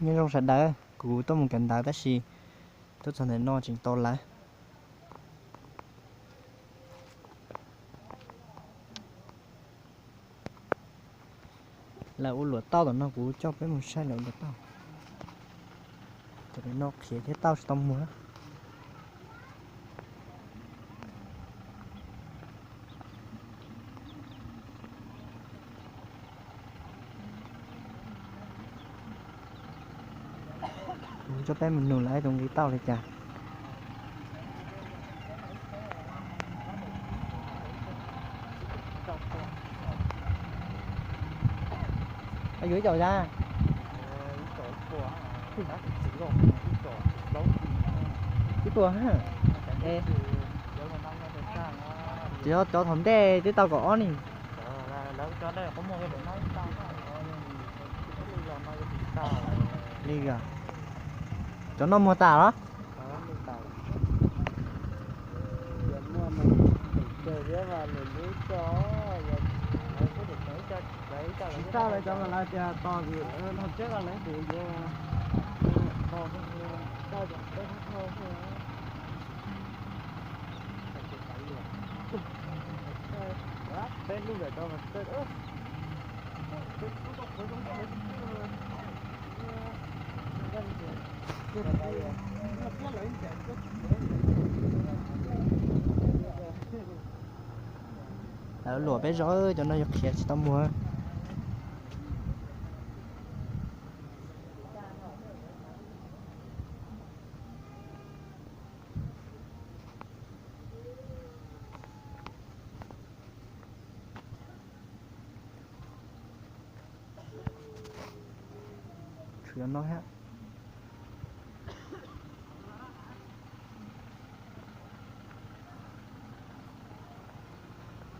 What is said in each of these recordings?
Nyob zoo sawv daws, kuv tuaj mus kawm ntawv tab sis tuaj txog ntawm no tseem tau lawv. Lawv ua luam tauj tom no, kuv coj peb mus saib lawv ua luam tauj. Tam no qhiav thiab tauj tsis tau muag. Kuv coj peb mus nug lawv tus nqi tauj li cas. Yuav ib co za? Ib puas. Ces yog cov thaum ntej twb tau kaum ob ni. Li, cov no muag tas los? Tsis tau lawv cov mas lawv tias tos no tseeb los lawv tus yuav tos. Peb lub lawm tau mas. Lawv luam peb zos, cov no yog qhiav tsis tau muag. Tshuav no thiab.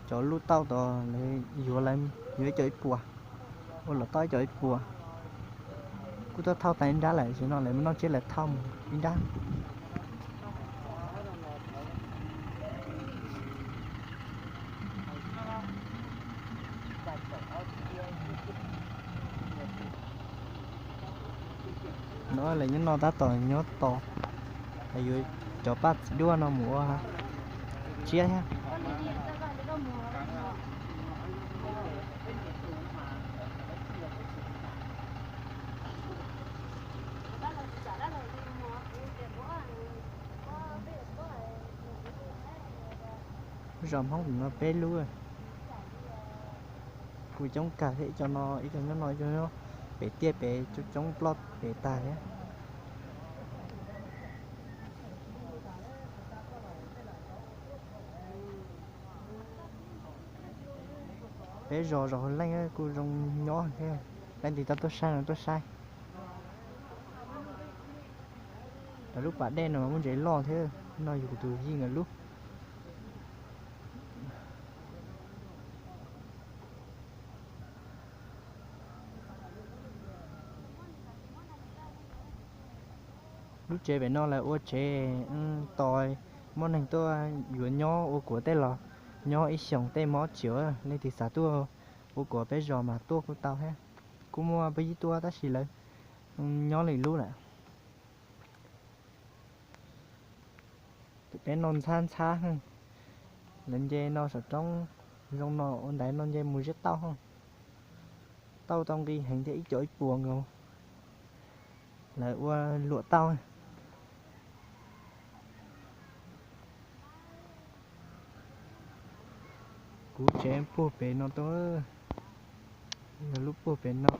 Cov lub tauj tod lawv yuav, lawv yuav ib co ib puas, ua luam tauj ib co ib puas. Kuj tuaj thauj tas ib nrab lawm, tam sim no lawv muab noj tsiab lawv thauj mus ib nrab. No lawv nyob no tab tom nyob tos, lawv yuav cov paj txiv duaj no mus ua tsiab thiab. Zos Hmoob no peb lub, kuj coob kawg thiab, ib co no, ib co nyob no, ib co nyob pem tiaj pem coob coob ploj pem tag thiab. Peb zos zos Hauv Leej kuj zoo nyob thiab, leej twg tau tuaj saib no tuaj saib. Lawv lub pas dej no muaj ntses loj thiab, no yog kuv tus yij nkawd lub. Lub tsev pem no lawv ua tsev tos muaj neeg tuaj yuav nyob ua kuav tej los nyob ib xyoos tej mob tsis ua, leej twg xav tuaj ua kuav peb zos mas tuaj kuj tau thiab. Kuj muaj peb yib tuaj tab sis lawv nyob lwm lub lawm. Peb no ntxhab ntxhab, lawv nce no saum roob zoo no ua ntaiv no nce mus ziab tauj. Tauj tau nqi heev thiab, ib co ib puas nkaus. Lawv ua luam tauj. Kuv tsev puag pem no tuaj, yog lub puag pem no.